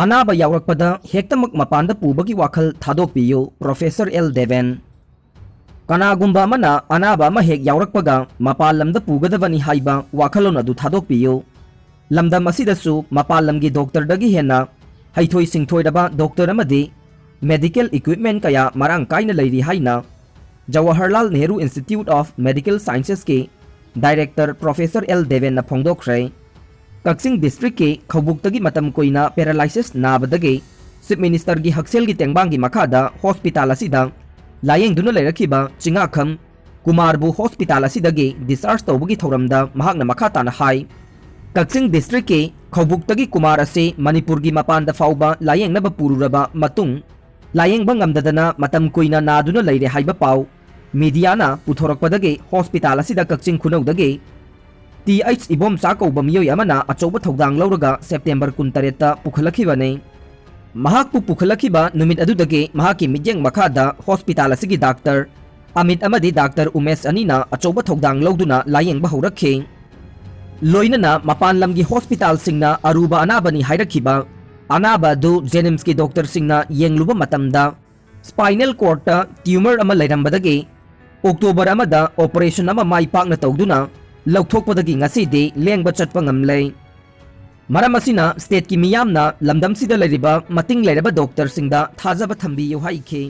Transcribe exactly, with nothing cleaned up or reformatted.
ꯑꯅꯥꯕ ꯌꯥꯎꯔꯛꯄꯗ ꯍꯦꯛꯇꯃꯛ ꯃꯄꯥꯟꯗ ꯄꯨꯕꯒꯤ ꯋꯥꯈꯜ ꯊꯥꯗꯣꯛꯄꯤꯌꯨ, ꯄ꯭ꯔꯣꯐꯦꯁꯔ ꯑꯦꯜ ꯗꯦꯕꯦꯟ꯫ ꯀꯅꯥꯒꯨꯝꯕ ꯑꯃꯅ ꯑꯅꯥꯕ ꯑꯃ ꯍꯦꯛ ꯌꯥꯎꯔꯛꯄꯒ ꯃꯄꯥꯟ ꯂꯝꯗ ꯄꯨꯒꯗꯕꯅꯤ ꯍꯥꯏꯕ ꯋꯥꯈꯜꯂꯣꯟ ꯑꯗꯨ ꯊꯥꯗꯣꯛꯄꯤꯌꯨ꯫ ꯂꯝꯗꯝ ꯑꯁꯤꯗꯁꯨ ꯃꯄꯥꯟ ꯂꯝꯒꯤ ꯗꯣꯛꯇꯔꯗꯒꯤ ꯍꯦꯟꯅ ꯍꯩꯊꯣꯏ ꯁꯤꯡꯊꯣꯏꯔꯕ ꯗꯣꯛꯇꯔ ꯑꯃꯗꯤ medical equipment ꯀꯌꯥ ꯃꯔꯥꯡ ꯀꯥꯏꯅ ꯂꯩꯔꯤ ꯍꯥꯏꯅ Jawaharlal Nehru Institute of Medical Sciences ꯀꯤ director ꯄ꯭ꯔꯣꯐꯦꯁꯔ ꯑꯦꯜ ꯗꯦꯕꯦꯟꯅ ꯐꯣꯡꯗꯣꯛꯈ꯭ꯔꯦ꯫ ꯀꯛꯆꯤꯡ district ꯀꯤ ꯈꯧꯕꯨꯛꯇꯒꯤ ꯃꯇꯝ ꯀꯨꯏꯅ paralysis ꯅꯥꯕꯗꯒꯤ Chief Minister ꯒꯤ ꯍꯛꯁꯦꯜꯒꯤ ꯇꯦꯡꯕꯥꯡꯒꯤ ꯃꯈꯥꯗ hospital ꯑꯁꯤꯗ ꯂꯥꯌꯦꯡꯗꯨꯅ ꯂꯩꯔꯛꯈꯤꯕ ꯆꯤꯡꯉꯥꯈꯝ ꯀꯨꯃꯥꯔꯕꯨ hospital ꯑꯁꯤꯗꯒꯤ discharge ꯇꯧꯕꯒꯤ ꯊꯧꯔꯝꯗ ꯃꯍꯥꯛꯅ ꯃꯈꯥ ꯇꯥꯅ ꯍꯥꯏ, ꯀꯛꯆꯤꯡ district ꯀꯤ ꯈꯧꯕꯨꯛꯇꯒꯤ ꯀꯨꯃꯥꯔ ꯑꯁꯤ ꯃꯅꯤꯄꯨꯔꯒꯤ ꯃꯄꯥꯟꯗ ꯐꯥꯎꯕ ꯂꯥꯌꯦꯡꯅꯕ ꯄꯨꯔꯨꯔꯕ ꯃꯇꯨꯡ, ꯂꯥꯌꯦꯡꯕ ꯉꯝꯗꯗꯅ ꯃꯇꯝ ꯀꯨꯏꯅ ꯅꯥꯗꯨꯅ ꯂꯩꯔꯦ ꯍꯥꯏꯕ ꯄꯥꯎ media ꯅ ꯄꯨꯊꯣꯔꯛꯄꯗꯒꯤ hospital ꯑꯁꯤꯗ ꯀꯛꯆꯤꯡ ꯈꯨꯅꯧꯗꯒꯤ ꯇꯤ ꯑꯩꯆ ꯏꯕꯣꯝꯆꯥ ꯀꯧꯕ ꯃꯤꯑꯣꯏ ꯑꯃꯅ ꯑꯆꯧꯕ ꯊꯧꯗꯥꯡ ꯂꯧꯔꯒ September ꯀꯨꯟꯇꯔꯦꯠꯇ ꯄꯨꯈꯠꯂꯛꯈꯤꯕꯅꯤ꯫ ꯃꯍꯥꯛꯄꯨ ꯄꯨꯈꯠꯂꯛꯈꯤꯕ ꯅꯨꯃꯤꯠ ꯑꯗꯨꯗꯒꯤ ꯃꯍꯥꯛꯀꯤ ꯃꯤꯠꯌꯦꯡ ꯃꯈꯥꯗ hospital ꯑꯁꯤꯒꯤ doctor ꯑꯃꯤꯠ ꯑꯃꯗꯤ doctor ꯎꯃꯦꯁ ꯑꯅꯤꯅ ꯑꯆꯧꯕ ꯊꯧꯗꯥꯡ ꯂꯧꯗꯨꯅ ꯂꯥꯌꯦꯡꯕ ꯍꯧꯔꯛꯈꯤ꯫ ꯂꯣꯏꯅꯅ ꯃꯄꯥꯟ ꯂꯝꯒꯤ hospital ꯁꯤꯡꯅ ꯑꯔꯨꯕ ꯑꯅꯥꯕꯅꯤ ꯍꯥꯏꯔꯛꯈꯤꯕ ꯑꯅꯥꯕ ꯑꯗꯨ JNIMS ꯀꯤ doctor ꯁꯤꯡꯅ ꯌꯦꯡꯂꯨꯕ ꯃꯇꯝꯗ spinal cord ꯇ tumor ꯑꯃ ꯂꯩꯔꯝꯕꯗꯒꯤ October ꯑꯃꯗ operation ꯑꯃ ꯃꯥꯏ ꯄꯥꯛꯅ ꯇꯧꯗꯨꯅ ꯂꯧꯊꯣꯛꯄꯗꯒꯤ ꯉꯁꯤꯗꯤ ꯂꯦꯡꯕ ꯆꯠꯄ ꯉꯝꯂꯦ꯫ ꯃꯔꯝ ꯑꯁꯤꯅ state ꯀꯤ ꯃꯤꯌꯥꯝꯅ ꯂꯝꯗꯝꯁꯤꯗ ꯂꯩꯔꯤꯕ ꯃꯇꯤꯡ ꯂꯩꯔꯕ doctor ꯁꯤꯡꯗ ꯊꯥꯖꯕ ꯊꯝꯕꯤꯌꯨ ꯍꯥꯏꯈꯤ꯫